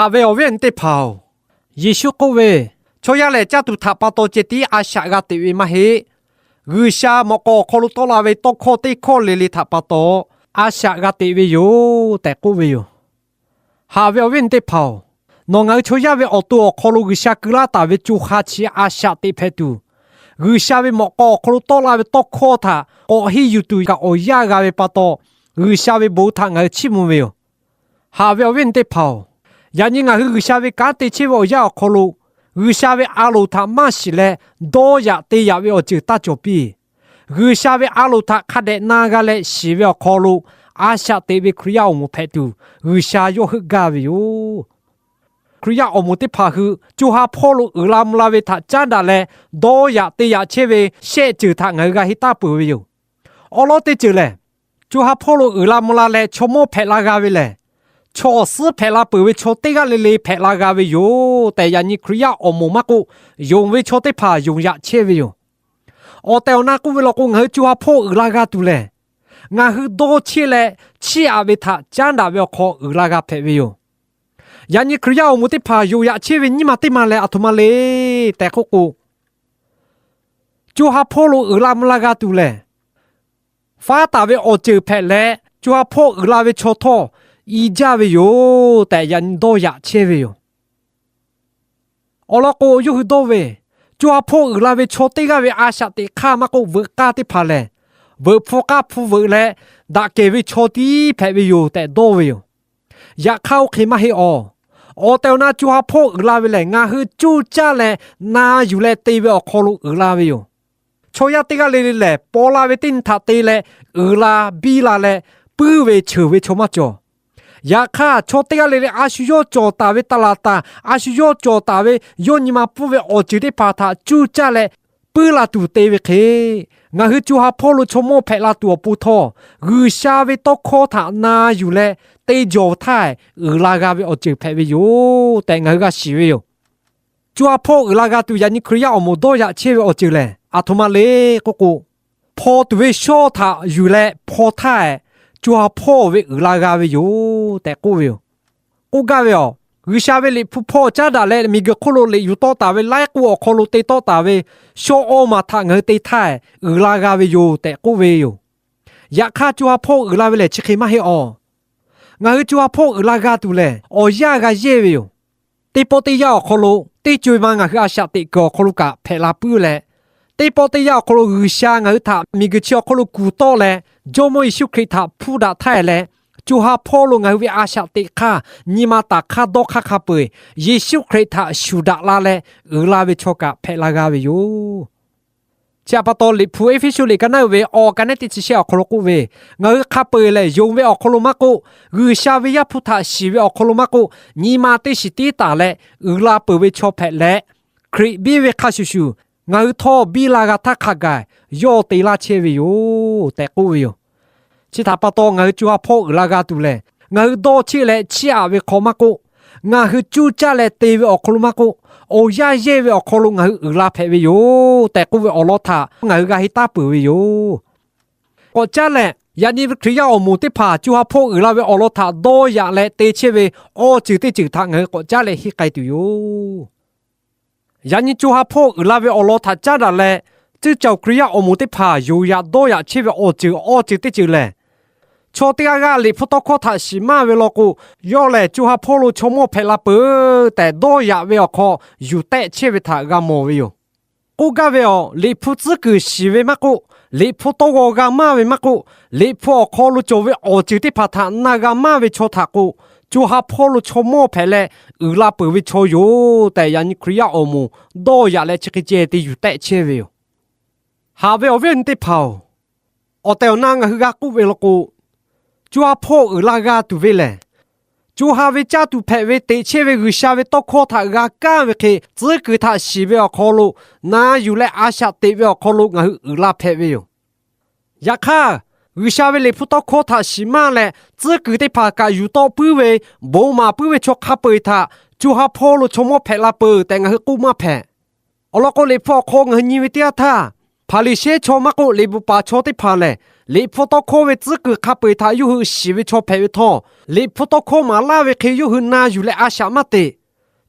Haꞈ ve awˬ viˉ awˬ nyi teˇ hpaˍ-oˬ, Yeˍsuˆ k'oˆ ve, Chaw yaˇ lehˬ caˇ tuˬ htaꞈ pa taw ceh tiˉ a shaꞈ g'a teꞈ ve maˇ heˆ. G'uiˬsha mawꞈ k'aw awˬ hk'aw lo tawˆ la ve tawˇ hkawˇ teˇ hkawˇ le le htaꞈ pa taw a shaꞈ g'a teꞈ ve yoˬ tehꞈ k'oˆ ve yoˬ. Haꞈ ve awˬ viˉ awˬ nyi teˇ hpaˍ-oˬ, nawˬ ngaˬ hui chaw yaˇ ve awˬ to awˬ hk'aw lo G'uiˬsha keu laˇ taˍ ve co ha chi a shaꞈ teꞈ hpehꞈ tuˬ, G'uiˬsha ve mawꞈ k'aw awˬ hk'aw lo tawˆ la ve tawˇ hkawˇ htaꞈ k'awꞈ henˇ yuˬ tuˬ kaꞈ awˬ yanˇ g'a ve pa taw, G'uiˬsha ve bon htaꞈ ngaˬ hui chiˇ mvuh ve yoˬ. Haꞈ ve awˬ viˉ awˬ nyi teˇ hpaˍ-oˬ, yaꞈ nyi ngaˬ hui G'uiˬsha ve kanˉ te chehˇ ve awˬ yanˇ awˬ hk'aw lo, G'uiˬsha ve a loˍ htaꞈ maˇ shiˍ leh dawˇ yaꞈ te yaꞈ ve awˬ ceuˬ taˇ cawˬ piˇ. G'uiˬsha ve a loˍ htaꞈ hk'a dehꞈ na g'a leh shiˍ ve awˬ hk'aw lo, a shaꞈ teꞈ ve Hkriꞈ yaˇ awˬ moˍ hpehꞈ tuˬ G'uiˬsha yawˇ heuˆ gaˇ ve yoˬ. Hkriꞈ yaˇ awˬ moˍ teˇ hpaˍ hui co ha hpawˇ lo uiˍ la mvuh la ve htaꞈ caˉ daꞈ leh, dawˇ yaꞈ te yaꞈ chehˇ ve shehˆ ceuˬ htaꞈ ngaˬ hui g'a henˇ taˇ peuˬ ve yoˬ. Awˬ lawn teˇ ceuˬ lehˬ, co ha hpawˇ lo uiˍ la mvuh la leh chaw mawˇ hpehꞈ la g'a ve lehˬ, chaw awˬ suhˉ hpehꞈ la peuˬ ve chaw teˇ g'aˇ le le hpehꞈ la g'a ve yoˬ tehꞈ, yaꞈ nyi Hkriꞈ yaˇ awˬ moˍ maˇ k'oˆ, yonˍ ve chaw teˇ hpaˍ yonˍ yaꞈ chehˇ ve yoˬ. Awˬ tehˬ awˬ na k'oˆ ve law k'o, ngaˬ hui co ha hpawˇ uiˍ la g'a tuˬ lehˬ, ngaˬ hui dawˇ cheˆ leh chiˇ aꞈ ve htaꞈ caˉ daꞈ ve awˬ hk'aw uiˍ la g'a hpehꞈ ve yoˬ. Yaꞈ nyi Hkriꞈ yaˇ awˬ moˍ teˇ hpaˍ yonˍ yaꞈ chehˇ ve nyiˇ ma teˇ ma lehˬ, aˬ htoꞈ ma le tehꞈ k'oˆ k'o, co ha hpawˇ lo uiˍ la mvuh la g'a tuˬ lehˬ, faˉ taˍ ve awˬ ceuˬ hpehꞈ leh, co ha hpawˇ uiˍ la ve chaw htawˇ i jaˇ ve yoˬ tehꞈ, yaꞈ nyi dawˇ yaꞈ chehˇ ve yoˬ. Awˬ lawn k'o, yawˇ hui dawˇ ve, co ha hpawˇ uiˍ la ve chaw teˇ g'aˇ ve a shaꞈ teꞈ hk'aˇ maˇ k'oˆ, veuꞈ k'aˇ teˇ hpaˍ lehˬ, veuꞈ hpu k'aˇ hpu veuꞈ leh, daꞈ kehˬ ve chaw tiˉ hpehꞈ ve yoˬ tehꞈ dawˇ ve yoˬ. Yaꞈ hk'aˇ, oˇ hk'e maˇ heˆ awˬ. Awˬ tehˬ awˬ na co ha hpawˇ uiˍ la ve lehˬ, ngaˬ hui cuˇ caˇ leh na yuˬ leh te ve awˬ hk'aw lo uiˍ la ve yoˬ. Chaw yaˇ teˇ g'aˇ le le lehˬ, paw la ve teˇ nyi htaꞈ te leh uiˍ la biˇ la leh puiˉ ve cheuˬ ve chaw maˇ cawˬ. Yaꞈ hk'aˇ, chaw teˇ g'aˇ le le a shu yawˇ cawˬ taˍ ve taˍ laˍ taˍ, a shu yawˇ cawˬ taˍ ve yawˇ nyi ma pfuhˇ ve awˬ ceuˬ teˇ hpaˍ htaꞈ cuˇ caˇ leh puiˉ la tuˬ te ve hk'e, ngaˬ hui co ha hpawˇ lo chaw mawˇ hpehꞈ la tuˬ awˬ pon htawˇ, G'uiˬsha ve tawˇ hkawˇ htaꞈ na yuˬ leh te jawˬ htaˇ, uiˍ la g'a ve awˬ ceuˬ hpehꞈ ve yoˬ tehꞈ ngaˬ hui g'a shiˍ ve yoˬ. Co ha hpawˇ uiˍ la g'a tuˬ yaꞈ nyi Hkriꞈ yaˇ awˬ moˍ dawˇ yaꞈ chehˇ ve awˬ ceuˬ lehˬ, aˬ htoꞈ ma le k'oˆ k'o, hpaw tuˬ ve shawˇ htaꞈ yuˬ leh hpaw htaˇ, co ha hpawˇ ve uiˍ la g'a ve yoˬ tehꞈ k'oˆ ve yoˬ. K'oˆ gaˇ ve awˬ, G'uiˬsha ve Liꞈ hpu hpawˇ caˉ daꞈ leh miˬguiˬ hk'oˆ lo liꞈ yuˬ tawˆ taˍ ve laiˉ k'oˆ awˬ hk'aw lo te tawˆ taˍ ve shawˇ awˇ maˬ htaꞈ ngaˬ hui te htaˇ, uiˍ la g'a ve yoˬ tehꞈ k'oˆ ve yoˬ. Yaꞈ hk'aˇ, co ha hpawˇ uiˍ la ve lehˬ chi hk'e maˇ heˆ awˬ. Ngaˬ hui co ha hpawˇ uiˍ la g'a tuˬ lehˬ, awˬ yanˇ g'a yehˇ ve yoˬ. Teˇ pawˆ teˇ yanˇ awˬ hk'aw lo, teˇ co e ma ngaˬ hui a shaꞈ teꞈ kuiˬ awˬ hk'aw lo kaꞈ hpehꞈ la puiˉ leh, teˇ pawˆ teˇ yanˇ awˬ hk'aw lo G'uiˬsha ngaˬ hui htaꞈ miˬguiˬ chi awˬ hk'aw lo kuˬ tawˆ leh, Jawˇmawˇ Yeˍsuˆ Hkriꞈ htaꞈ hpuˇ daꞈ htaˇ leh, co ha hpawˇ lo ngaˬ hui ve a shaꞈ teꞈ hk'aˇ, nyi ma taˍ hk'aˇ dawˇ hk'aˇ hk'a peu-eˬ Yeˍsuˆ Hkriꞈ htaꞈ shuˍ daꞈ la leh uiˍ la ve chaw kaꞈ hpehꞈ la g'a ve yoˬ. Chi htaꞈ pa taw, Liꞈ hpu Eˇfeˇsuꞈ liꞈ ka naˉ uiˍ ve awˬ ka nehˉ teˇ chi shehˆ awˬ hk'aw lo k'oˆ ve, ngaˬ hui hk'a peu-eˬ lehˬ, yonˍ ve awˬ hk'aw lo maˇ k'oˆ, G'uiˬsha ve Yaˇ hpu htaꞈ shiˍ ve awˬ hk'aw lo maˇ k'oˆ, nyi ma teˇ shiˍ tiˉ taˍ leh uiˍ la peuˬ ve chaw hpehꞈ leh, Hkriꞈ biˇ ve hk'a shuˍ shuˍ, ngaˬ hui htawˇ biˇ la g'a htaˇ hk'a gaˬ yawˇ te laˇ chehˇ ve yoˬ tehꞈ k'oˆ ve yoˬ. Chi htaꞈ pa taw, ngaˬ hui co ha hpawˇ uiˍ la g'a tuˬ lehˬ, ngaˬ hui dawˇ cheˆ leh chiˇ aꞈ ve hk'aw maˇ k'oˆ, ngaˬ hui cuˇ caˇ leh te ve awˬ hk'aw lo maˇ k'oˆ, awˬ yanˇ yehˇ ve awˬ hk'aw lo ngaˬ hui uiˍ la hpehꞈ ve yoˬ tehꞈ k'oˆ ve awˬ lawn htaꞈ ngaˬ hui g'a henˇ taˉ peuˬ ve yoˬ. K'awꞈ caˉ leh, yaꞈ nyi ve Hkriꞈ yaˇ awˬ moˍ teˇ hpaˍ co ha hpawˇ uiˍ la ve awˬ lawn htaꞈ dawˇ yaꞈ leh te chehˇ ve awˬ ceuˬ teˇ ceuˬ htaꞈ ngaˬ hui k'awꞈ caˉ leh henˇ k'ai tuˬ yoˬ. Yaꞈ nyi co ha hpawˇ uiˍ la ve awˬ lawn htaꞈ caˉ daꞈ leh, cuˇ caˬ Hkriꞈ yaˇ awˬ moˍ teˇ hpaˍ yonˍ yaꞈ dawˇ yaꞈ chehˇ ve awˬ ceuˬ awˬ ceuˬ teˇ ceuˬ lehˬ, chaw teˇ g'aˇ g'aˇ Liꞈ hpu tawˇ hkawˇ htaꞈ shiˍ maˇ ve law k'o, yawˇ lehˬ co ha hpawˇ lo chaw mawˇ hpehꞈ la peuˬ tehꞈ dawˇ yaꞈ ve awˬ hk'aw yuˬ tehˆ chehˇ ve htaꞈ g'a mawˬ ve yoˬ. K'oˆ gaˇ ve awˬ, Liꞈ hpu tcuhˉ kuiˬ shiˍ ve maˇ k'oˆ, Liꞈ hpu tawˇ g'aw g'a maˇ ve maˇ k'oˆ, Liꞈ hpu awˬ hk'aw lo cawˬ ve awˬ ceuˬ teˇ hpaˍ htaꞈ na g'a maˇ ve chaw htaꞈ k'o, co ha hpawˇ lo chaw mawˇ hpehꞈ leh uiˍ la peuˬ ve chaw yoˬ tehꞈ, yaꞈ nyi Hkriꞈ yaˇ awˬ moˍ dawˇ yaꞈ leh chi hk'e ceh te yuˬ tehˆ chehˇ ve yoˬ. Haꞈ ve awˬ viˉ awˬ nyi teˇ hpaˍ-oˬ, awˬ tehˬ awˬ na ngaˬ hui g'a k'oˆ ve law k'o, co ha hpawˇ uiˍ la g'a tuˬ ve lehˬ, co ha ve caˇ tuˬ hpehꞈ ve teꞈ chehˇ ve G'uiˬsha ve tawˇ hkawˇ htaꞈ g'a kaˇ ve hk'e, tcuhˉ kuiˬ htaꞈ shiˍ ve awˬ hk'aw lo, na yuˬ leh a shaꞈ teꞈ ve awˬ hk'aw lo ngaˬ hui uiˍ la hpehꞈ ve yoˬ. Yaꞈ hk'aˇ, G'uiˬsha ve Liꞈ hpu tawˇ hkawˇ htaꞈ shiˍ maˇ leh, tcuhˉ kuiˬ teˇ hpaˍ kaꞈ yuˬ tawˆ puiˉ ve, bon maˍ puiˉ ve chaw hk'a peu-eˬ htaꞈ co ha hpawˇ lo chaw mawˇ hpehꞈ la peuˬ tehꞈ ngaˬ hui k'oˆ maˇ hpehꞈ. Awˬ lawn k'o, Liꞈ hpu awˬ hk'aw ngaˬ hui nyi ve teˇ yanˇ htaˇ, Hpaˍriˍsehˇ chaw maˇ k'oˆ, liꞈ bvuhꞈ paˍ chaw teˇ hpaˍ lehˬ, Liꞈ hpu tawˇ hkawˇ ve tcuhˉ kuiˬ hk'a peu-eˬ htaꞈ yawˇ hui shiˍ ve chaw hpehꞈ ve htawˇ, Liꞈ hpu tawˇ hkawˇ maˍ laˇ ve hk'e yawˇ hui na yuˬ leh a shaꞈ maˇ teꞈ.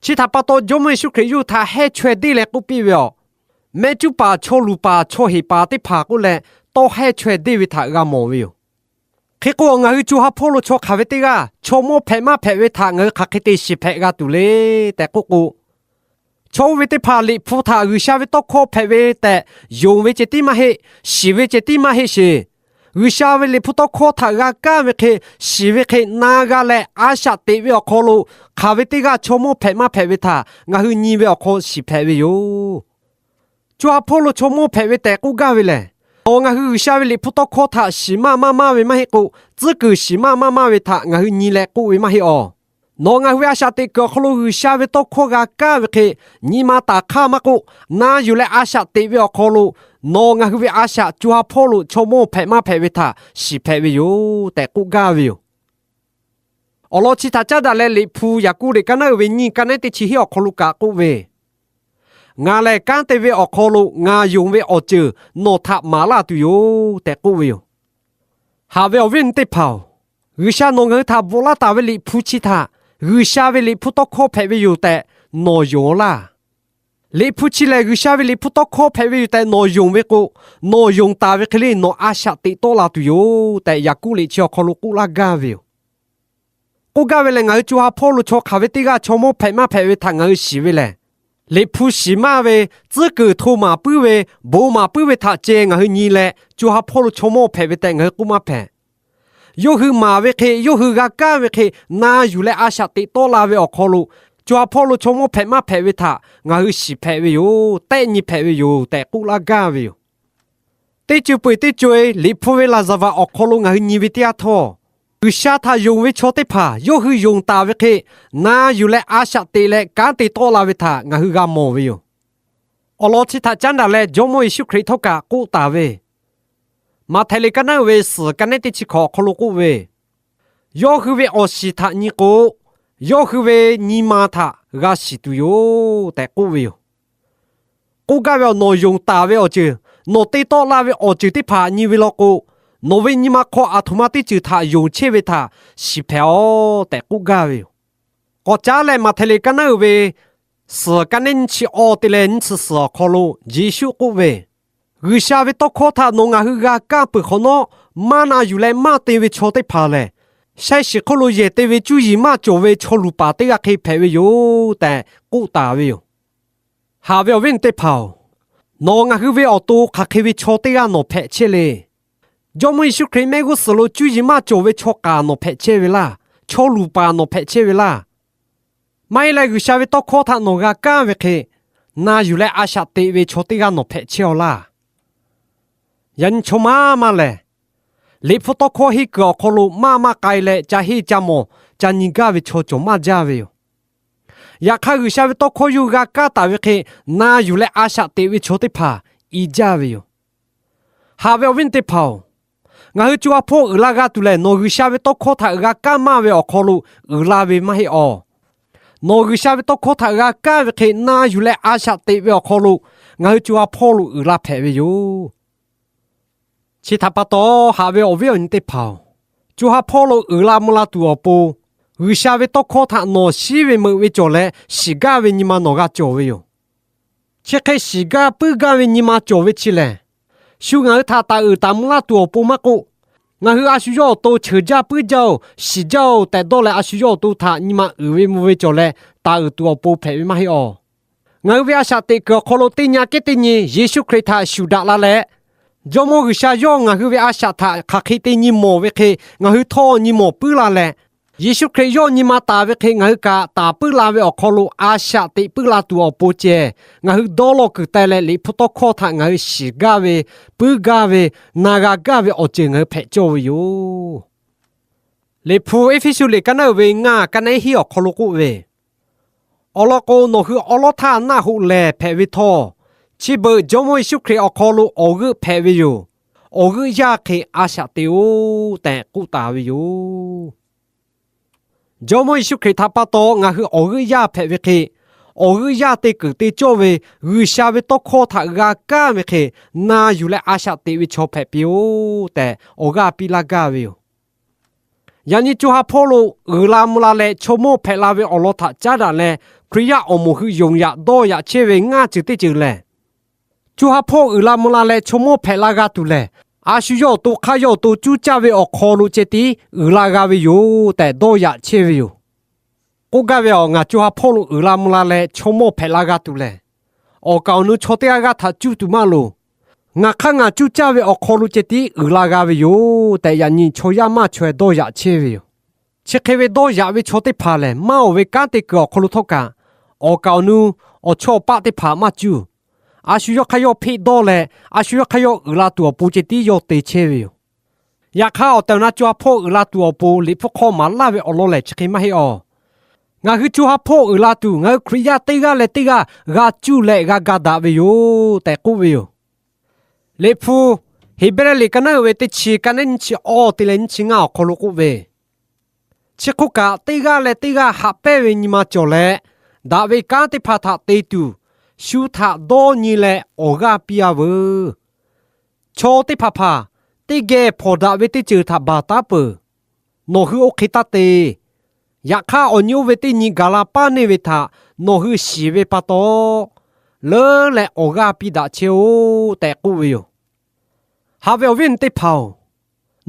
Chi htaꞈ pa taw, Jawˇmawˇ Yeˍsuˆ Hkriꞈ yawˇ hui htaꞈ heˇ chaweh deˇ leh k'oˆ piˇ ve yoˬ. Mehˆ cuˉ paˍ, chaw luˬ paˍ, chaw heˍ paˍ teˇ hpaˍ k'oˆ leh, tawˇ heˇ chaweh deˇ ve htaꞈ g'a mawˬ ve yoˬ. Hk'e k'o, ngaˬ hui co ha hpawˇ lo chaw hk'aˬ ve teˇ g'aˇ chaw mawˇ hpehꞈ maˇ hpehꞈ ve htaꞈ ngaˬ hui hk'aˬ hk'e te shiˍ hpehꞈ g'a tuˬ le tehꞈ k'oˆ k'o, chaw oˇ ve teˇ hpaˍ Liꞈ hpu htaꞈ G'uiˬsha ve tawˇ hkawˇ hpehꞈ ve tehꞈ yonˍ ve ceh tiˉ maˇ heˆ, shiˍ ve ceh tiˉ maˇ heˆ sheˍ. G'uiˬsha ve Liꞈ hpu tawˇ hkawˇ htaꞈ g'a kaˇ ve hk'e, shiˍ ve hk'e na g'a leh a shaꞈ teꞈ ve awˬ hk'aw lo, hk'aˬ ve teˇ g'aˇ chaw mawˇ hpehꞈ maˇ hpehꞈ ve htaꞈ ngaˬ hui nyi ve awˬ hk'aw shiˍ hpehꞈ ve yoˬ. Co ha hpawˇ lo chaw mawˇ hpehꞈ ve tehꞈ k'oˆ gaˇ ve lehˬ, nawˬ ngaˬ hui G'uiˬsha ve Liꞈ hpu tawˇ hkawˇ htaꞈ shiˍ maˇ maˇ maˇ ve maˇ heˆ k'o, tcuhˉ kuiˬ shiˍ maˇ maˇ maˇ ve htaꞈ ngaˬ hui nyi leh k'oˆ ve maˇ heˆ awˬ. Nawˬ ngaˬ hui ve a shaꞈ teꞈ kuiˬ awˬ hk'aw lo G'uiˬsha ve tawˇ hkawˇ g'a kaˇ ve hk'e, nyi ma taˍ hk'aˇ maˇ k'oˆ, na yuˬ leh a shaꞈ teꞈ ve awˬ hk'aw lo, nawˬ ngaˬ hui ve a shaꞈ co ha hpawˇ lo chaw mawˇ hpehꞈ maˇ hpehꞈ ve htaꞈ shiˍ hpehꞈ ve yoˬ tehꞈ k'oˆ gaˇ ve yoˬ. Awˬ lawn chi htaꞈ caˉ daꞈ leh, Liꞈ hpu Yaˍkoˆ liꞈ kaˉ naˉ uiˍ ve nyiˇ kaˉ nehˉ teˇ chi hiˉ awˬ hk'aw lo kaꞈ k'oˆ ve, Ngaˬ lehˬ kanˉ te ve awˬ hk'aw lo ngaˬ yonˍ ve awˬ ceuˬ nawˬ htaꞈ maˍ laˇ tuˬ yoˬ tehꞈ k'oˆ ve yoˬ. Haꞈ ve awˬ viˉ awˬ nyi teˇ hpaˍ-oˬ, G'uiˬsha nawˬ ngaˬ hui htaꞈ bvuhꞈ laˇ taˍ ve Liꞈ hpu chi htaꞈ G'uiˬsha ve Liꞈ hpu tawˇ hkawˇ hpehꞈ ve yoˬ tehꞈ nawˬ yonˍ-aw laˇ. Liꞈ hpu chi lehˬ G'uiˬsha ve Liꞈ hpu tawˇ hkawˇ hpehꞈ ve yoˬ tehꞈ nawˬ yonˍ ve k'o, nawˬ yonˍ taˍ ve hk'e le nawˬ a shaꞈ teꞈ tawˆ la tuˬ yoˬ tehꞈ, Yaˍkoˆ liꞈ chi awˬ hk'aw lo k'oˆ laˇ gaˇ ve yoˬ. K'oˆ gaˇ ve lehˬ, ngaˬ hui co ha hpawˇ lo chaw hk'aˬ ve teˇ g'aˇ chaw mawˇ hpehꞈ maˇ hpehꞈ ve htaꞈ ngaˬ hui shiˍ ve lehˬ, Liꞈ hpu shiˍ maˇ ve, tcuhˉ kuiˬ hto maˍ puiˉ ve, bon maˍ puiˉ ve htaꞈ ceh ngaˬ hui nyi leh, co ha hpawˇ lo chaw mawˇ hpehꞈ ve tehꞈ ngaˬ hui k'oˆ maˇ hpehꞈ. Yawˇ hui maˍ ve hk'e, yawˇ hui g'a kaˇ ve hk'e, na yuˬ leh a shaꞈ teꞈ tawˆ la ve awˬ hk'aw lo, co ha hpawˇ lo chaw mawˇ hpehꞈ maˇ hpehꞈ ve htaꞈ ngaˬ hui shiˍ hpehꞈ ve yoˬ, tehˆ nyi hpehꞈ ve yoˬ tehꞈ k'oˆ laˇ gaˇ ve yoˬ. Teˇ ceuˬ peu-eˬ teˇ ceuˬ-e Liꞈ hpu ve laˍzaˍvaˍ awˬ hk'aw lo ngaˬ hui nyi ve teˇ yanˇ htawˇ, G'uiˬsha htaꞈ yonˍ ve chaw teˇ hpaˍ yawˇ hui yonˍ taˍ ve hk'e, na yuˬ leh a shaꞈ teꞈ leh kanˉ te tawˆ la ve htaꞈ ngaˬ hui g'a mawˬ ve yoˬ. Awˬ lawn chi htaꞈ caˉ daꞈ leh, Jawˇmawˇ Yeˍsuˆ Hkriꞈ htawˇ kaꞈ k'oˆ taˍ ve, Maꞈhtehˍ liꞈ kaˉ naˉ uiˍ ve suhˍ kaˉ nehˉ teˇ chi hkawꞈ awˬ hk'aw lo k'oˆ ve, Yawˇ hui ve awˬ shiˍ htaꞈ nyi k'o, yawˇ hui ve nyi ma htaꞈ g'a shiˍ tuˬ yoˬ tehꞈ k'oˆ ve yoˬ. K'oˆ gaˇ ve awˬ, nawˬ yonˍ taˍ ve awˬ ceuˬ, nawˬ te tawˆ la ve awˬ ceuˬ teˇ hpaˍ nyi ve law k'o, nawˬ ve nyi ma hk'aw aˬ htoꞈ ma teˇ ceuˬ htaꞈ yonˍ chehˇ ve htaꞈ shiˍ hpehꞈ-aw tehꞈ k'oˆ gaˇ ve yoˬ. K'awꞈ caˉ leh, Maꞈhtehˍ liꞈ kaˉ naˉ uiˍ ve suhˍ kaˉ nehˉ nyiˇ chi awˇ te leh nyiˇ chi suhˍ awˬ hk'aw lo Yeˍsuˆ k'oˆ ve, G'uiˬsha ve tawˇ hkawˇ htaꞈ nawˬ ngaˬ hui g'a kaˇ peuˬ hk'awꞈ nawˉ, maˇ na yuˬ leh maˇ te ve chaw teˇ hpaˍ lehˬ, shehˆ shiˍ hk'oˆ lo yehˬ te ve cuˇ yiˍ maˇ cawˬ ve chaw luˬ paˍ teˇ g'aˇ hk'e hpehꞈ ve yoˬ tehꞈ k'oˆ taˍ ve yoˬ. Haꞈ ve awˬ viˉ awˬ nyi teˇ hpaˍ-oˬ, nawˬ ngaˬ hui ve awˬ to hk'aˬ hk'e ve chaw teˇ g'aˇ nawˬ hpehꞈ chehˇ le. Jawˇmawˇ Yeˍsuˆ Hkriꞈ mehˆ g'uˇ suhˍ lo cuˇ yiˍ maˇ cawˬ ve chaw k'aˍ nawˬ hpehꞈ chehˇ ve laˇ, chaw luˬ paˍ nawˬ hpehꞈ chehˇ ve laˇ. Maˇ heˆ leh, G'uiˬsha ve tawˇ hkawˇ htaꞈ nawˬ g'a kaˇ ve hk'e, na yuˬ leh a shaꞈ teꞈ ve chaw teˇ g'aˇ nawˬ hpehꞈ chehˇ-aw laˇ. Yaꞈ nyi chaw maˇ maˇ lehˬ, Liꞈ hpu tawˇ hkawˇ henˇ kuiˬ awˬ hk'aw lo maˇ maˇ k'ai leh, ca henˇ ca mawˬ ca nyi gaˇ ve chaw cawˬ maˇ jaˇ ve yoˬ. Yaꞈ hk'aˇ, G'uiˬsha ve tawˇ hkawˇ yawˇ hui g'a kaˇ taˍ ve hk'e, na yuˬ leh a shaꞈ teꞈ ve chaw teˇ hpaˍ i jaˇ ve yoˬ. Haꞈ ve awˬ viˉ teˇ hpaˍ-oˬ, ngaˬ hui co ha hpawˇ uiˍ la g'a tuˬ lehˬ, nawˬ G'uiˬsha ve tawˇ hkawˇ htaꞈ g'a kaˇ maˇ ve awˬ hk'aw lo uiˍ la ve maˇ heˆ awˬ. Nawˬ G'uiˬsha ve tawˇ hkawˇ htaꞈ g'a kaˇ ve hk'e, na yuˬ leh a shaꞈ teꞈ ve awˬ hk'aw lo ngaˬ hui co ha hpawˇ lo uiˍ la hpehꞈ ve yoˬ. Chi htaꞈ pa taw, haꞈ ve awˬ viˉ awˬ nyi teˇ hpaˍ-oˬ, co ha hpawˇ lo uiˍ la mvuh la tuˬ awˬ pon, G'uiˬsha ve tawˇ hkawˇ htaꞈ nawˬ shiˉ ve meuꞈ ve cawˬ leh shiˍ gaˇ ve nyi ma nawˬ g'a cawˬ ve yoˬ. Chi hk'e shiˍ gaˇ puiˉ gaˇ ve nyi ma cawˬ ve chi lehˬ, shu ngaˬ hui htaꞈ taˍ uiˍ taˍ mvuh laˇ tuˬ awˬ pon maˇ k'oˆ, ngaˬ hui a shu yawˇ awˬ to cheuˬ jaˇ puiˉ jaˇ-oˬ, shiˍ jaˇ-oˬ tehꞈ dawˇ leh a shu yawˇ awˬ to htaꞈ nyi ma uiˍ ve mvuh ve cawˬ leh taˍ uiˍ tuˬ awˬ pon hpehꞈ ve maˇ heˆ awˬ. Ngaˬ hui ve a shaꞈ teꞈ kuiˬ awˬ hk'aw lo teˇ nyi kehˉ teˇ nyi Yeˍsuˆ Hkriꞈ htaꞈ shuˍ daꞈ la leh, Jawˇmawˇ G'uiˬsha yawˇ ngaˬ hui ve a shaꞈ htaꞈ hk'aˬ hk'e te nyi mawˬ ve hk'e ngaˬ hui htawˇ nyi mawˬ puiˉ la leh, Yeˍsuˆ Hkriꞈ yawˇ nyi ma taˍ ve hk'e ngaˬ hui kaꞈ taˍ puiˉ la ve awˬ hk'aw lo a shaꞈ teꞈ puiˉ la tuˬ awˬ pon ceh, ngaˬ hui dawˇ law kuiˬ teh leh Liꞈ hpu tawˇ hkawˇ htaꞈ ngaˬ hui shiˍ gaˇ ve, puiˉ gaˇ ve, na g'a gaˇ ve awˬ ceuˬ ngaˬ hui hpehꞈ cawˇ ve yoˬ. Liꞈ hpu Eˇfeˇsuꞈ liꞈ kaˉ naˉ uiˍ ve ngaˇ kaˉ nehˉ hiˉ awˬ hk'aw lo k'oˆ ve, Awˬ lawn k'o, nawˬ hui awˉ lawˉ htaˇ naˆ hoꞈ lehˬ hpehꞈ ve htawˇ, chi beuꞈ Jawˇmawˇ Yeˍsuˆ Hkriꞈ awˬ hk'aw lo awˬ g'euˆ hpehꞈ ve yoˬ. Awˬ g'euˆ yaˇ hk'e a shaꞈ teꞈ-oˆ tehꞈ k'oˆ taˍ ve yoˬ. Jawˇmawˇ Yeˍsuˆ Hkriꞈ htaꞈ pa taw ngaˬ hui awˬ g'euˆ yaˇ hpehꞈ ve hk'e, awˬ g'euˆ yaˇ te kuiˬ te cawˇ ve G'uiˬsha ve tawˇ hkawˇ htaꞈ g'a kaˇ ve hk'e na yuˬ leh a shaꞈ teꞈ ve chaw hpehꞈ piˇ-oˆ tehꞈ awˬ g'aˇ piˇ laˇ gaˇ ve yoˬ. Yaꞈ nyi co ha hpawˇ lo uiˍ la mvuh la leh chaw mawˇ hpehꞈ la ve awˬ lawn htaꞈ caˉ daꞈ leh, Hkriꞈ yaˇ awˬ moˍ hui yonˍ yaꞈ dawˇ yaꞈ chehˇ ve ngaˇ ceuˬ teˇ ceuˬ lehˬ, co ha hpawˇ uiˍ la mvuh la leh chaw mawˇ hpehꞈ la g'a tuˬ lehˬ, a shu yawˇ awˬ to hk'aˇ yawˇ awˬ to cuˇ caˇ ve awˬ hk'aw lo ceh tiˉ uiˍ la g'a ve yoˬ tehꞈ dawˇ yaꞈ chehˇ ve yoˬ. K'oˆ gaˇ ve, Ngaˬ co ha hpawˇ lo uiˍ la mvuh la leh chaw mawˇ hpehꞈ la g'a tuˬ lehˬ, awˬ kaˍ awˬ nu chaw teˇ g'aˇ g'aˇ htaꞈ cuˇ tuˬ maˇ loˍ. Ngaˬ hk'aˇ ngaˬ cuˇ caˇ ve awˬ hk'aw lo ceh tiˉ uiˍ la g'a ve yoˬ tehꞈ, yaꞈ nyi chaw yaˇ maˇ chaweh dawˇ yaꞈ chehˇ ve yoˬ. Chi hk'e ve dawˇ yaꞈ ve chaw teˇ hpaˍ lehˬ, maˇ oˬ ve kanˉ te kuiˬ awˬ hk'aw lo htawˇ kaꞈ, awˬ kaˍ awˬ nu awˬ chawˇ awˬ paˆ teˇ hpaˍ maˇ cuˇ. A shu yawˇ hk'aˇ yawˇ hpeˆ dawˇ leh, a shu yawˇ hk'aˇ yawˇ uiˍ la tuˬ awˬ pon ceh tiˉ yawˇ te chehˇ ve yoˬ. Yaꞈ hk'aˇ, awˬ tehˬ awˬ na co ha hpawˇ uiˍ la tuˬ awˬ pon Liꞈ hpu hk'aw maˍ laˇ ve awˬ lawn lehˬ, chi hk'e maˇ heˆ awˬ. Ngaˬ hui co ha hpawˇ uiˍ la tuˬ, ngaˬ hui Hkriꞈ yaˇ teˇ g'aˇ leh teˇ g'aˇ g'a cuˇ leh g'a ga daꞈ ve yoˬ tehꞈ k'oˆ ve yoˬ. Liꞈ hpu Heˍbrehˇ liꞈ ka naˉ uiˍ ve teˇ chi, ka nehˉ nyiˇ chi awˇ te leh nyiˇ chi ngaˇ awˬ hk'aw lo k'oˆ ve, Chi hk'oˆ kaꞈ, teˇ g'aˇ leh teˇ g'aˇ haꞈ pehnˇ ve nyi ma cawˬ leh, daꞈ ve kanˉ teˇ hpaˍ htaꞈ te tuˬ, shu htaꞈ dawˇ nyi leh awˬ g'aˇ piˇ-a veuˬ. Chaw teˇ hpaˍ hpaˍ teˇ geh hpawnˬ daꞈ ve teˇ ceuˬ htaꞈ baˬ taˉ peuˬ. Nawˬ hui oˇ hk'e taˇ te. Yaꞈ hk'aˇ, awˬ nyi oˇ ve teˇ nyi gaˬ la paˇ neˇ ve htaꞈ nawˬ hui shiˍ ve pa taw, leuˉ leh awˬ g'aˇ piˇ daꞈ chehˇ-oˆ tehꞈ k'oˆ ve yoˬ. Haꞈ ve awˬ viˉ awˬ nyi teˇ hpaˍ-oˬ,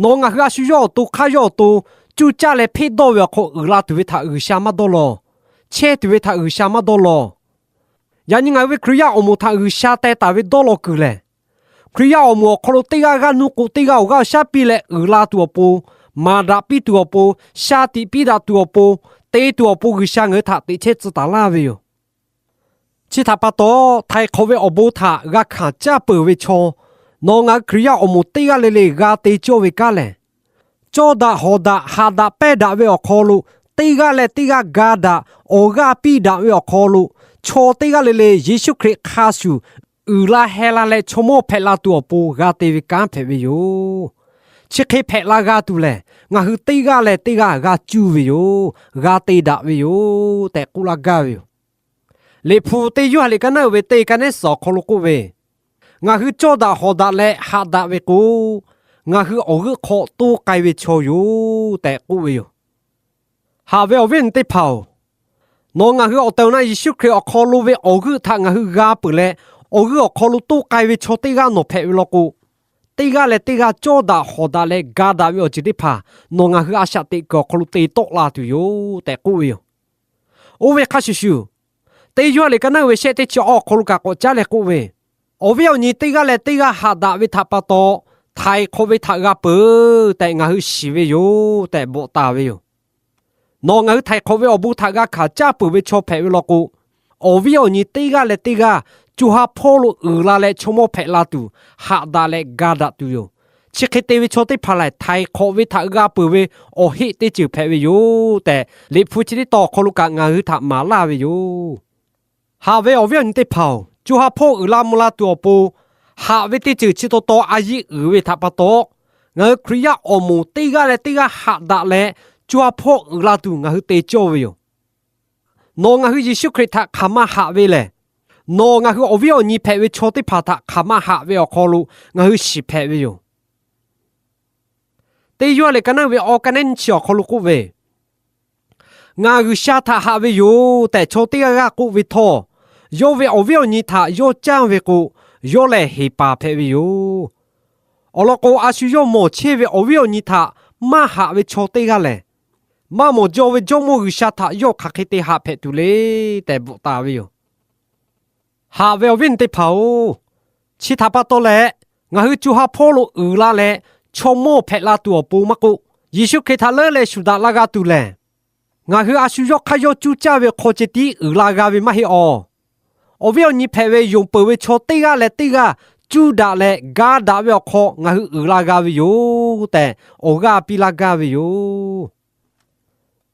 nawˬ ngaˬ hui a shu yawˇ awˬ to hk'aˇ yawˇ awˬ to cuˇ caˇ leh hpeˆ dawˇ ve awˬ hk'aw uiˍ la tuˬ ve htaꞈ G'uiˬsha maˇ dawˇ law. Chehˇ tuˬ ve htaꞈ G'uiˬsha maˇ dawˇ law. Yaꞈ nyi ngaˬ hui ve Hkriꞈ yaˇ awˬ moˍ htaꞈ G'uiˬsha teh taˍ ve dawˇ law kuiˬ lehˬ, Hkriꞈ yaˇ awˬ moˍ awˬ hk'aw lo teˇ g'aˇ g'aˇ nuˇ k'o, teˇ g'aˇ awˬ g'aˇ awˬ shaˉ piˇ leh uiˍ la tuˬ awˬ pon, maˍ daꞈ piˇ tuˬ awˬ pon, sha tiꞈ piˇ daꞈ tuˬ awˬ pon, te tuˬ awˬ pon G'uiˬsha ngaˬ hui htaꞈ teꞈ chehˇ tcuh taˍ laˇ ve yoˬ. Chi htaꞈ pa taw, htaiˍ hk'awꞈ ve awˬ bon htaꞈ g'a hkanˍ caˇ peuˬ ve chaw, nawˬ ngaˬ hui Hkriꞈ yaˇ awˬ moˍ teˇ g'aˇ le le g'a te cawˇ ve kanˉ lehˬ, cawˇ daꞈ hawˍ daꞈ haꞈ daꞈ pehnˇ daꞈ ve awˬ hk'aw lo, teˇ g'aˇ leh teˇ g'aˇ ga daꞈ awˬ g'aˇ piˇ daꞈ ve awˬ hk'aw lo, chaw teˇ g'aˇ le le Yeˍsuˆ Hkriꞈ hk'a shuˍ uiˍ la heh la leh chaw mawˇ hpehꞈ la tuˬ awˬ pon g'a te ve kanˉ hpehꞈ ve yoˬ. Chi hk'e hpehꞈ la g'a tuˬ lehˬ, ngaˬ hui teˇ g'aˇ leh teˇ g'aˇ g'a cuˇ ve yoˬ. G'a te daꞈ ve yoˬ tehꞈ k'oˆ laˇ gaˇ ve yoˬ. Liꞈ hpu teˇ Yoˇhanˬ liꞈ ka naˉ uiˍ ve teˇ, ka nehˉ suhˍ awˬ hk'aw lo k'oˆ ve, Ngaˬ hui cawˇ daꞈ hawˍ daꞈ leh haꞈ daꞈ ve k'o, ngaˬ hui awˬ g'euˆ hk'aw toˇ k'ai ve chaw yoˬ tehꞈ k'oˆ ve yoˬ. Haꞈ ve awˬ viˉ awˬ nyi teˇ hpaˍ-oˬ, nawˬ ngaˬ hui awˬ tehˬ awˬ na Yeˍsuˆ Hkriꞈ awˬ hk'aw lo ve awˬ g'euˆ htaꞈ ngaˬ hui g'a peuˬ leh, awˬ g'euˆ awˬ hk'aw lo toˇ k'ai ve chaw teˇ g'aˇ nawˬ hpehꞈ ve law k'o, teˇ g'aˇ leh teˇ g'aˇ cawˇ daꞈ hawˍ daꞈ leh ga daꞈ ve awˬ ceuˬ teˇ hpaˍ nawˬ ngaˬ hui a shaꞈ teꞈ kuiˬ awˬ hk'aw lo te tawˆ la tuˬ yoˬ tehꞈ k'oˆ ve yoˬ. Oˇ ve hk'a shuˍ shuˍ, teˇ Yoˇhanˬ liꞈ ka naˉ uiˍ ve shehˆ teˇ chi awˇ awˬ hk'aw lo kaꞈ k'awꞈ caˉ leh k'oˆ ve, Awˬ viˉ awˬ nyi teˇ g'aˇ leh teˇ g'aˇ haꞈ daꞈ ve htaꞈ pa taw, htaiˍ hk'awꞈ ve htaꞈ g'a peuˬ tehꞈ ngaˬ hui shiˍ ve yoˬ tehꞈ bvuhꞈ taˍ ve yoˬ. Nawˬ ngaˬ hui htaiˍ hk'awꞈ ve awˬ bon htaꞈ g'a hkanˍ caˇ peuˬ ve chaw hpehꞈ ve law k'o, awˬ viˉ awˬ nyi teˇ g'aˇ leh teˇ g'aˇ co ha hpawˇ lo uiˍ la leh chaw mawˇ hpehꞈ la tuˬ, haꞈ daꞈ leh ga daꞈ tuˬ yoˬ. Chi hk'e te ve chaw teˇ hpaˍ lehˬ, htaiˍ hk'awꞈ ve htaꞈ g'a peuˬ ve awˬ heˆ teˇ ceuˬ hpehꞈ ve yoˬ tehꞈ, Liꞈ hpu chi teˇ tawn awˬ hk'aw lo kaꞈ ngaˬ hui htaꞈ maˍ laˇ ve yoˬ. Haꞈ ve awˬ viˉ awˬ nyi teˇ hpaˍ-oˬ, co ha hpawˇ uiˍ la mvuh la tuˬ awˬ pon, haꞈ ve teˇ ceuˬ chi taw taw a yiˇ uiˍ ve htaꞈ pa taw, ngaˬ hui Hkriꞈ yaˇ awˬ moˍ teˇ g'aˇ leh teˇ g'aˇ haꞈ daꞈ leh, co ha hpawˇ uiˍ la tuˬ ngaˬ hui te cawˇ ve yoˬ. Nawˬ ngaˬ hui Yeˍsuˆ Hkriꞈ htaꞈ hk'aˬ ma haꞈ ve lehˬ, nawˬ ngaˬ hui awˬ viˉ awˬ nyi hpehꞈ ve chaw teˇ hpaˍ htaꞈ hk'aˬ ma haꞈ ve awˬ hk'aw lo ngaˬ hui shiˍ hpehꞈ ve yoˬ. Teˇ Yoˇhanˬ liꞈ ka naˉ ve awˬ ka nehˉ nyiˇ chi awˬ hk'aw lo k'oˆ ve, Ngaˬ G'uiˬsha htaꞈ haꞈ ve yoˬ tehꞈ chaw teˇ g'aˇ g'aˇ k'oˆ ve htawˇ, yawˇ ve awˬ viˉ awˬ nyi htaꞈ yawˇ canˇ ve k'o, yawˇ lehˬ heˍ paˍ hpehꞈ ve yoˬ. Awˬ lawn k'o, a shu yawˇ mawˬ chehˇ ve awˬ viˉ awˬ nyi htaꞈ maˇ haꞈ ve chaw teˇ g'aˇ lehˬ, maˇ mawˬ jaw ve Jawˇmawˇ G'uiˬsha htaꞈ yawˇ hk'aˬ hk'e te haꞈ hpehꞈ tuˬ le tehꞈ bvuhꞈ taˍ ve yoˬ. Haꞈ ve awˬ viˉ awˬ nyi teˇ hpaˍ-oˬ, chi htaꞈ pa taw leh, ngaˬ hui co ha hpawˇ lo uiˍ la leh chaw mawˇ hpehꞈ la tuˬ awˬ pon maˇ k'oˆ, Yeˍsuˆ Hkriꞈ htaꞈ leuˉ leh shuˍ daꞈ la g'a tuˬ lehˬ, ngaˬ hui a shu yawˇ hk'aˇ yawˇ cuˇ caˇ ve hk'aw ceh tiˉ uiˍ la g'a ve maˇ heˆ awˬ. Awˬ viˉ awˬ nyi hpehꞈ ve yonˍ peuˬ ve chaw teˇ g'aˇ leh teˇ g'aˇ cuˇ daꞈ leh ga daꞈ ve awˬ hk'aw ngaˬ hui uiˍ la g'a ve yoˬ tehꞈ, awˬ g'aˇ piˇ laˇ gaˇ ve yoˬ.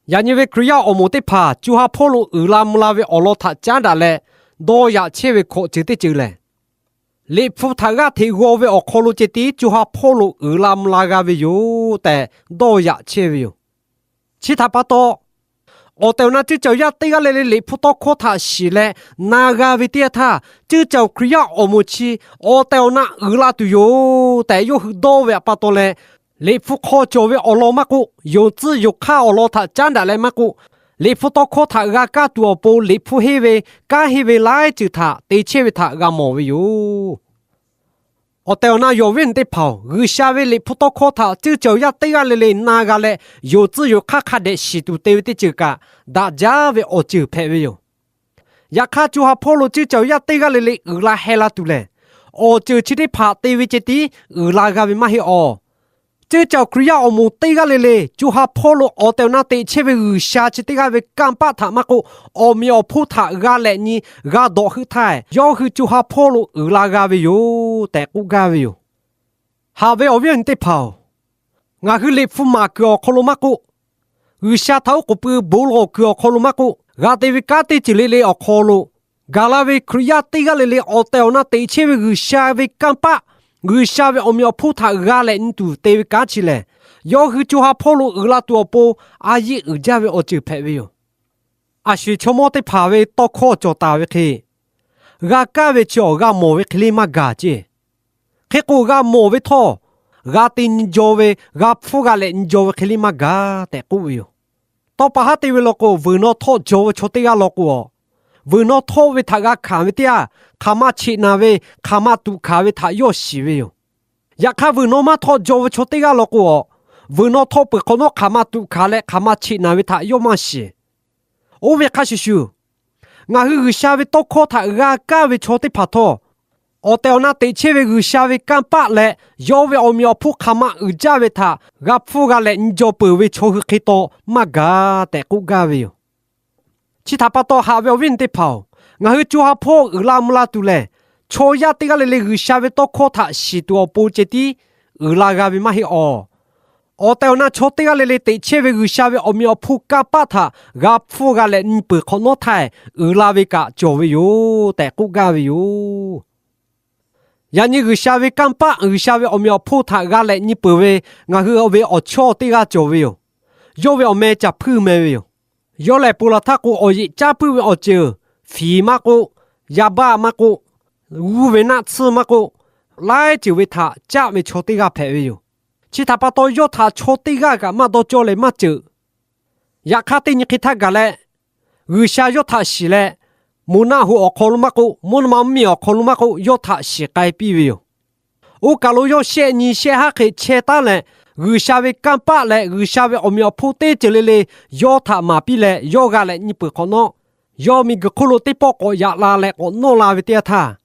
Yaꞈ nyi ve Hkriꞈ yaˇ awˬ moˍ teˇ hpaˍ co ha hpawˇ lo uiˍ la mvuh la ve awˬ lawn htaꞈ caˉ daꞈ leh, dawˇ yaꞈ chehˇ ve hkawꞈ ceuˬ teˇ ceuˬ lehˬ, Liꞈ hpu htaꞈ g'aˇ hteꞈ g'aw ve awˬ hk'aw lo ceh tiˉ co ha hpawˇ lo uiˍ la mvuh la g'a ve yoˬ tehꞈ dawˇ yaꞈ chehˇ ve yoˬ. Chi htaꞈ pa taw, Awˬ tehˬ awˬ na ceuˇ caˬ yaˇ teˇ g'aˇ le le Liꞈ hpu tawˇ hkawˇ htaꞈ shiˍ leh na g'a ve teˇ yanˇ htaˇ, ceuˇ caˬ Hkriꞈ yaˇ awˬ moˍ chi awˬ tehˬ awˬ na uiˍ la tuˬ yoˬ tehꞈ yawˇ hui dawˇ ve htaꞈ pa taw leh, Liꞈ hpu hk'aw cawˬ ve awˬ lawn maˇ k'oˆ, yonˍ tcuhˆ yonˍ hk'aˇ awˬ lawn htaꞈ caˉ daꞈ leh maˇ k'oˆ, Liꞈ hpu tawˇ hkawˇ htaꞈ g'a kaˇ tuˬ awˬ pon Liꞈ hpu henˇ ve, kanˉ henˇ ve laiˉ ceuˬ htaꞈ te chehˇ ve htaꞈ g'a mawˬ ve yoˬ. Awˬ tehˬ awˬ na yonˍ ve teˇ hpaˍ-oˬ, G'uiˬsha ve Liꞈ hpu tawˇ hkawˇ htaꞈ ceuˇ caˬ yaˇ teˇ g'aˇ le le na g'a leh, yonˍ tcuhˆ yonˍ hk'aˇ hk'a dehꞈ shiˍ tuˬ te ve teˇ ceuˬ kaꞈ, daꞈ jaˇ ve awˬ ceuˬ hpehꞈ ve yoˬ. Yaꞈ hk'aˇ, co ha hpawˇ lo ceuˇ caˬ yaˇ teˇ g'aˇ le le uiˍ la heh la tuˬ lehˬ, awˬ ceuˬ chi teˇ hpaˍ te ve ceh tiˉ uiˍ la g'a ve maˇ heˆ awˬ. Ceuˇ caˬ Hkriꞈ yaˇ awˬ moˍ teˇ g'aˇ le le co ha hpawˇ lo awˬ tehˬ awˬ na teꞈ chehˇ ve G'uiˬsha chi teˇ g'aˇ ve kanˇ paˆ htaꞈ maˇ k'oˆ, awˬ meꞈ awˬ hponˇ htaꞈ g'a lehꞈ nyi g'a dawꞈ heuˆ htaˇ, yawˇ hui co ha hpawˇ lo uiˍ la g'a ve yoˬ tehꞈ k'oˆ gaˇ ve yoˬ. Haꞈ ve awˬ viˉ awˬ nyi teˇ hpaˍ-oˬ, ngaˬ hui Liꞈ hpu maˍ kuiˬ awˬ hk'aw lo maˇ k'oˆ, G'uiˬsha htaꞈ oˉ k'oˍ pui bon lawˬ kuiˬ awˬ hk'aw lo maˇ k'oˆ, g'a te ve kanˉ teˇ ceuˬ le le awˬ hk'aw lo, gaˬ la ve Hkriꞈ yaˇ teˇ g'aˇ le le awˬ tehˬ awˬ na teꞈ chehˇ ve G'uiˬsha ve kanˇ paˆ, G'uiˬsha ve awˬ meꞈ awˬ hponˇ htaꞈ g'a lehꞈ nyi tuˬ te ve kanˉ chi lehˬ, yawˇ hui co ha hpawˇ lo uiˍ la tuˬ awˬ pon a yiˆ uiˍ jaˇ ve awˬ ceuˬ hpehꞈ ve yoˬ. A sho-eˬ chaw mawˇ teˇ hpaˍ ve tawˇ hkawˇ cawˬ taˍ ve hk'e, g'a kaˇ ve chi awˬ g'a mawˬ ve hk'e le maˇ gaˬ ceˇ. Hk'e k'o, g'a mawˬ ve htawˇ, g'a te nyi jaw ve, g'a hpfuhˇ g'a lehꞈ nyi jaw ve hk'e le maˇ gaˬ tehꞈ k'oˆ ve yoˬ. Tawˇ pa haˉ te ve law k'o, vuiˬ naw htawˆ jaw ve chaw teˇ g'aˇ law k'o, vuiˬ naw htawˆ ve htaꞈ g'a hkanˍ ve teˇ yanˇ, hk'aˬ ma cheꞈ naˍ ve, hk'aˬ ma tuꞈ hkanˍ ve htaꞈ yawˇ shiˍ ve yoˬ. Yaꞈ hk'aˇ, vuiˬ naw maˇ htawˆ jaw ve chaw teˇ g'aˇ law k'o, vuiˬ naw htawˆ peuˬ hk'awꞈ nawˉ hk'aˬ ma tuꞈ hkanˍ leh hk'aˬ ma cheꞈ naˍ ve htaꞈ yawˇ maˇ shiˍ. Oˇ ve hk'a shuˍ shuˍ, ngaˬ hui G'uiˬsha ve tawˇ hkawˇ htaꞈ g'a kaˇ ve chaw teˇ hpaˍ htawˇ, awˬ tehˬ awˬ na teꞈ chehˇ ve G'uiˬsha ve kanˇ paˆ leh yawˇ ve awˬ meꞈ awˬ hponˇ hk'aˬ ma uiˍ jaˇ ve htaꞈ g'a hpfuhˇ g'a lehꞈ nyi jaw peuˬ ve chaw hui hk'e taw maˇ gaˬ tehꞈ k'oˆ gaˇ ve yoˬ. Chi htaꞈ pa taw, haꞈ ve awˬ viˉ awˬ nyi teˇ hpaˍ-oˬ, ngaˬ hui co ha hpawˇ uiˍ la mvuh la tuˬ lehˬ, chaw yaˇ teˇ g'aˇ le le G'uiˬsha ve tawˇ hkawˇ htaꞈ shiˍ tuˬ awˬ pon ceh tiˉ uiˍ la g'a ve maˇ heˆ awˬ. Awˬ tehˬ awˬ na chaw teˇ g'aˇ le le teꞈ chehˇ ve G'uiˬsha ve awˬ meꞈ awˬ hponˇ kanˇ paˆ htaꞈ g'a hpfuhˇ g'a lehꞈ nyi peuˬ hk'awꞈ nawˉ htaˇ, uiˍ la ve kaꞈ cawˬ ve yoˬ tehꞈ k'oˆ gaˇ ve yoˬ. Yaꞈ nyi G'uiˬsha ve kanˇ paˆ, G'uiˬsha ve awˬ meꞈ awˬ hponˇ htaꞈ g'a lehꞈ nyi peuˬ ve ngaˬ hui ve awˬ chawˇ teˇ g'aˇ cawˬ ve yoˬ. Yawˇ ve awˬ meh Caˬ Hpuiˇ meh ve yoˬ. Yawˇ lehˬ, ponˬ laˬ htaˇ k'o, awˬ yeꞈ caˉ puiˉ ve awˬ ceuˬ, fiˍ maˇ k'oˆ, yaˇ baˆ maˇ k'oˆ, g'uˇ ve naˆ tsuhˇ maˇ k'oˆ, laiˉ ceuˬ ve htaꞈ caˆ ve chaw teˇ g'aˇ hpehꞈ ve yoˬ. Chi htaꞈ pa taw, yawˇ htaꞈ chaw teˇ g'aˇ kaꞈ maˇ dawˇ cawˇ leh maˇ ceuˬ. Yaꞈ hk'aˇ, teˇ nyi hk'e htaˇ gaˬ leh, G'uiˬsha yawˇ htaꞈ shiˍ leh, moˍ naˆ hoꞈ awˬ hk'aw lo maˇ k'oˆ, mvuhˇ naw ma mvuhˇ miˬ awˬ hk'aw lo maˇ k'oˆ, yawˇ htaꞈ shiˍ k'ai piˇ ve yoˬ. Oˇ kaˬ lo yawˇ shehˆ nyi shehˆ haˉ hk'e chehˇ taˉ leh, G'uiˬsha ve kanˇ paˆ leh G'uiˬsha ve awˬ meꞈ awˬ hponˇ teˇ ceuˬ le le yawˇ htaꞈ maˍ piˇ leh, yawˇ g'a lehꞈ nyi peuˬ hk'awꞈ nawˉ, yawˇ miˬguiˬ hk'oˆ lo teˇ pawˆ k'awꞈ yaꞈ la leh k'awꞈ nawˇ la ve teˇ yanˇ htaˇ,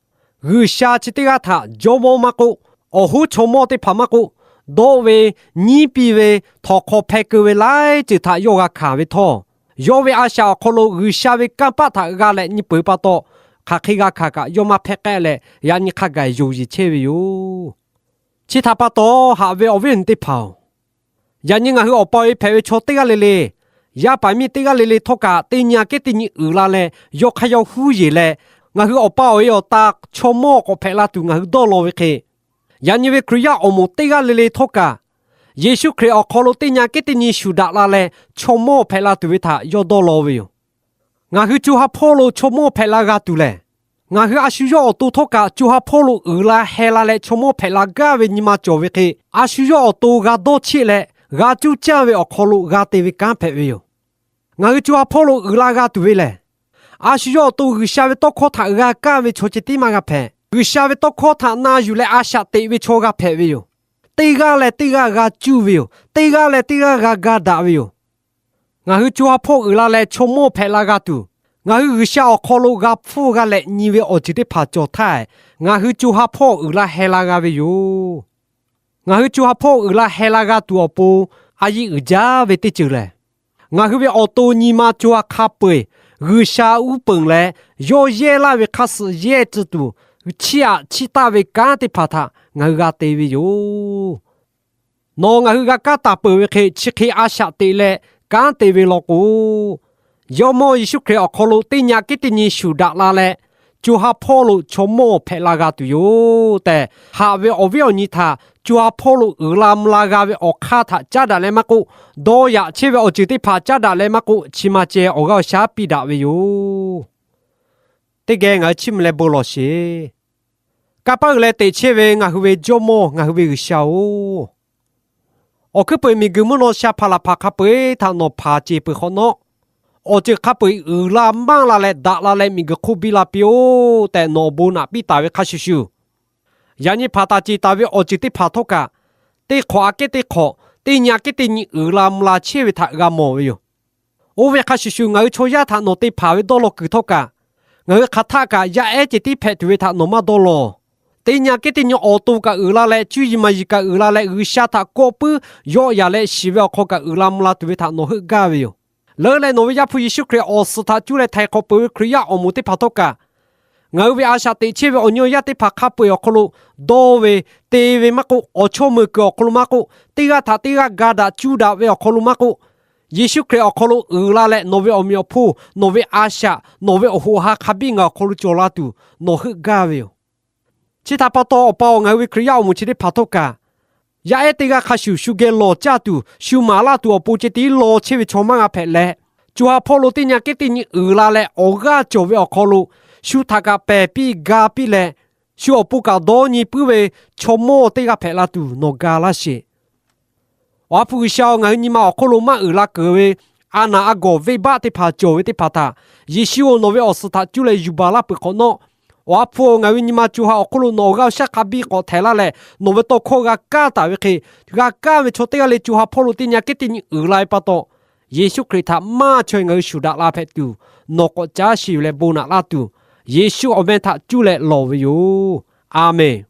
G'uiˬsha chi teˇ g'aˇ htaꞈ jawˇmawˇ maˇ k'oˆ, awˬ hoˉ chaw mawˇ teˇ hpaˍ maˇ k'oˆ, dawˆ ve, nyiˉ piˇ ve, htawnˍ hk'aw hpeh keu ve laiˉ ceuˬ htaꞈ yawˇ g'a hkanˍ ve htawˇ, yawˇ ve a shaꞈ awˬ hk'aw lo G'uiˬsha ve kanˇ paˆ htaꞈ g'a lehꞈ nyi peuˬ pa taw, hk'aˬ hk'e g'a hkanˍ kaꞈ yawˇ maˇ hpehˇ k'ehˆ leh, yaꞈ nyi hk'a gaˬ yonˍ yeˬ chehˇ ve yoˬ. Chi htaꞈ pa taw, haꞈ ve awˬ viˉ awˬ nyi teˇ hpaˍ-oˬ, yaꞈ nyi ngaˬ hui awˬ pa awˬ e hpehꞈ ve chaw teˇ g'aˇ le le, yaˇ paˍ miˇ teˇ g'aˇ le le htawˇ kaꞈ teˇ nyi aꞈ kehˉ teˇ nyi uiˍ la leh, yawˇ hk'aˇ yawˇ huˉ yeˬ leh, ngaˬ hui awˬ pa awˬ e awˬ ta chaw mawˇ k'awꞈ hpehꞈ la tuˬ ngaˬ hui dawˇ law ve hk'e, yaꞈ nyi ve Hkriꞈ yaˇ awˬ moˍ teˇ g'aˇ le le htawˇ kaꞈ, Yeˍsuˆ Hkriꞈ awˬ hk'aw lo teˇ nyi aꞈ kehˉ teˇ nyi shuˍ daꞈ la leh chaw mawˇ hpehꞈ la tuˬ ve htaꞈ yawˇ dawˇ law ve yoˬ. Ngaˬ hui co ha hpawˇ lo chaw mawˇ hpehꞈ la g'a tuˬ lehˬ, ngaˬ hui a shu yawˇ awˬ to htawˇ kaꞈ co ha hpawˇ lo uiˍ la heh la leh chaw mawˇ hpehꞈ la gaˇ ve nyi ma cawˬ ve hk'e, a shu yawˇ awˬ to g'a dawˇ cheˆ leh g'a cuˇ caˇ ve awˬ hk'aw lo g'a te ve kanˉ hpehꞈ ve yoˬ. Ngaˬ hui co ha hpawˇ lo uiˍ la g'a tuˬ ve lehˬ, a shu yawˇ awˬ to G'uiˬsha ve tawˇ hkawˇ htaꞈ g'a kaˇ ve chaw ceh tiˉ maˇ g'a hpehꞈ. G'uiˬsha ve tawˇ hkawˇ htaꞈ na yuˬ leh a shaꞈ teꞈ ve chaw g'a hpehꞈ ve yoˬ. Teˇ g'aˇ leh teˇ g'aˇ g'a cuˇ ve yoˬ. Teˇ g'aˇ leh teˇ g'aˇ g'a ga daꞈ ve yoˬ. Ngaˬ hui co ha hpawˇ uiˍ la leh chaw mawˇ hpehꞈ la g'a tuˬ, ngaˬ hui G'uiˬsha awˬ hk'aw lo g'a hpfuhˇ g'a lehꞈ nyi ve awˬ ceuˬ teˇ hpaˍ cawˬ htaˇ, ngaˬ hui co ha hpawˇ uiˍ la heh la g'a ve yoˬ. Ngaˬ hui co ha hpawˇ uiˍ la heh la g'a tuˬ awˬ pon a yiˆ uiˍ jaˇ ve teˇ ceuˬ lehˬ, ngaˬ hui ve awˬ to nyi ma co ha hk'a peu-eˬ G'uiˬsha uˉ peunˍ leh, yawˇ yehˇ laˇ ve hk'aˇ suh yehˇ tcuh tuˬ, chiˇ aꞈ chiˇ taˆ ve kanˉ teˇ hpaˍ htaꞈ ngaˬ hui g'a te ve yoˬ. Nawˬ ngaˬ hui g'a kanˉ taˍ peuˬ ve hk'e chi hk'e a shaꞈ teꞈ leh kanˉ te ve law k'o, Jawˇmawˇ Yeˍsuˆ Hkriꞈ awˬ hk'aw lo teˇ nyi aꞈ kehˉ teˇ nyi shuˍ daꞈ la leh, co ha hpawˇ lo chaw mawˇ hpehꞈ la g'a tuˬ yoˬ tehꞈ, haꞈ ve awˬ viˉ awˬ nyi htaꞈ co ha hpawˇ lo uiˍ la mvuh la g'a ve awˬ hk'aˇ htaꞈ caˉ daꞈ leh maˇ k'oˆ, dawˇ yaꞈ chehˇ ve awˬ ceuˬ teˇ hpaˍ caˉ daꞈ leh maˇ k'oˆ, chi ma ceh awˬ g'aˇ awˬ shaˉ piˇ daꞈ ve yoˬ. Teˇ geh ngaˬ hui chiˇ mvuh leh bon lawˬ sheˍ. Kanˇ paˆ uiˍ leh teꞈ chehˇ ve ngaˬ hui ve Jawˇmawˇ, ngaˬ hui ve G'uiˬsha-oˬ, awˬ hkuiˉ peuˬ miˬguiˬ mvuhˇ naw sha hpaˍ laˬ hpaˍ hk'a peu-eˬ htaꞈ nawˬ hpanˍ ceˬ peuˬ hk'awꞈ nawˉ, awˬ ceuˬ hk'a peu-eˬ uiˍ la maˇ la leh daꞈ la leh miˬguiˬ hk'oˆ biˇ la piˇ-oˆ tehꞈ nawˬ awˬ bon naꞈ piˇ taˍ ve hk'a shuˍ shuˍ, yaꞈ nyi hpanˍ taˍ ceˬ taˍ ve awˬ ceuˬ teˇ hpaˍ htawˇ kaꞈ, teˇ hk'awꞈ aꞈ kehˉ teˇ hk'awꞈ, teˇ nyi aꞈ kehˉ teˇ nyi uiˍ la mvuh la chehˇ ve htaꞈ g'a mawˬ ve yoˬ. Oˇ ve hk'a shuˍ shuˍ, ngaˬ hui chaw yaˇ htaꞈ nawˬ te hpanˍ ve dawˇ law kuiˬ htawˇ kaꞈ, ngaˬ hui hk'aˬ htaˆ kaꞈ yaˇ ehˉ ceh tiˉ hpehꞈ tuˬ ve htaꞈ nawˬ maˇ dawˇ law. Teˇ nyi aꞈ kehˉ teˇ nyi awˬ to kaꞈ uiˍ la leh, cuˇ yiˍ maˍ yiˍ kaꞈ uiˍ la leh, G'uiˬsha htaꞈ kawˆ puiˉ yawˆ yaˍ leh shiˍ ve awˬ hk'aw kaꞈ uiˍ la mvuh la tuˬ ve htaꞈ nawˬ heuˆ gaˇ ve yoˬ. Leuˉ leh nawˬ ve Yaˇ hpu Yeˍsuˆ Hkriꞈ awˬ suhˍ htaꞈ cuˇ leh htaiˍ hk'awꞈ peuˬ ve Hkriꞈ yaˇ awˬ moˍ teˇ hpaˍ htawˇ kaꞈ, ngaˬ hui ve a shaꞈ teꞈ chehˇ ve awˬ nyi awˬ yanˇ teˇ hpaˍ hk'a peu-eˬ awˬ hk'aw lo dawˇ ve, te ve maˇ k'oˆ, awˬ chawˇ meuˬ kuiˬ awˬ hk'aw lo maˇ k'oˆ, teˇ g'aˇ htaꞈ teˇ g'aˇ ga daꞈ cuˇ daꞈ ve awˬ hk'aw lo maˇ k'oˆ, Yeˍsuˆ Hkriꞈ awˬ hk'aw lo uiˍ la leh, nawˬ ve awˬ meꞈ awˬ hponˇ, nawˬ ve a shaꞈ, nawˬ ve awˬ hoꞈ ha hk'a biˇ ngaˬ awˬ hk'aw lo cawˬ la tuˬ nawˬ heuˆ gaˇ ve yoˬ. Chi htaꞈ pa taw, awˬ pa-oˬ, ngaˬ hui ve Hkriꞈ yaˇ awˬ moˍ chi teˇ hpaˍ htawˇ kaꞈ, yaˇ ehˉ teˇ g'aˇ hk'a shuˍ shu geh lawˬ caˇ tuˬ, shu maˍ laˇ tuˬ awˬ pon ceh tiˉ law chehˇ ve chaw maˇ g'a hpehꞈ leh, co ha hpawˇ lo teˇ nyi aꞈ kehˉ teˇ nyi uiˍ la leh awˬ g'aˇ cawˬ ve awˬ hk'aw lo, shu htaꞈ kaꞈ pehˬ piˇ ga piˇ leh, shu awˬ pon kaꞈ dawˇ nyi puiˉ ve chaw mawˇ teˇ g'aˇ hpehꞈ la tuˬ nawˬ ga laˇ sheˍ. Awˬ ha hpu G'uiˬsha-oˬ, ngaˬ hui nyi ma awˬ hk'oˆ lo maˇ uiˍ la keunˍ ve a naˬ a gawˬ venˇbaˆ teˇ hpaˍ cawˬ ve teˇ hpaˍ htaꞈ Yeˍsuˆ-oˬ, nawˬ ve awˬ suhˍ htaꞈ cuˇ leh yuˬ baˬ laˇ peuˬ hk'awꞈ nawˉ, Awˬ ha hpu-oˬ, ngaˬ hui nyi ma co ha awˬ hk'oˆ lo nawˬ awˬ g'aˇ awˬ shaˉ hk'a biˇ k'awꞈ htehˍ laˇ leh, nawˬ ve tawˇ hkawˇ g'a kaˇ taˍ ve hk'e, g'a kaˇ ve chaw teˇ g'aˇ le co ha hpawˇ lo teˇ nyi aꞈ kehˉ teˇ nyi uiˍ la ve pa taw, Yeˍsuˆ Hkriꞈ htaꞈ maˇ chaweh ngaˬ hui shuˍ daꞈ la hpehꞈ tuˬ, nawˬ k'awꞈ caˉ sheˍ leh bon naꞈ laˇ tuˬ, Yeˍsuˆ awˬ meh htaꞈ cuˇ leh lawˬ ve yoˬ. A menˬ.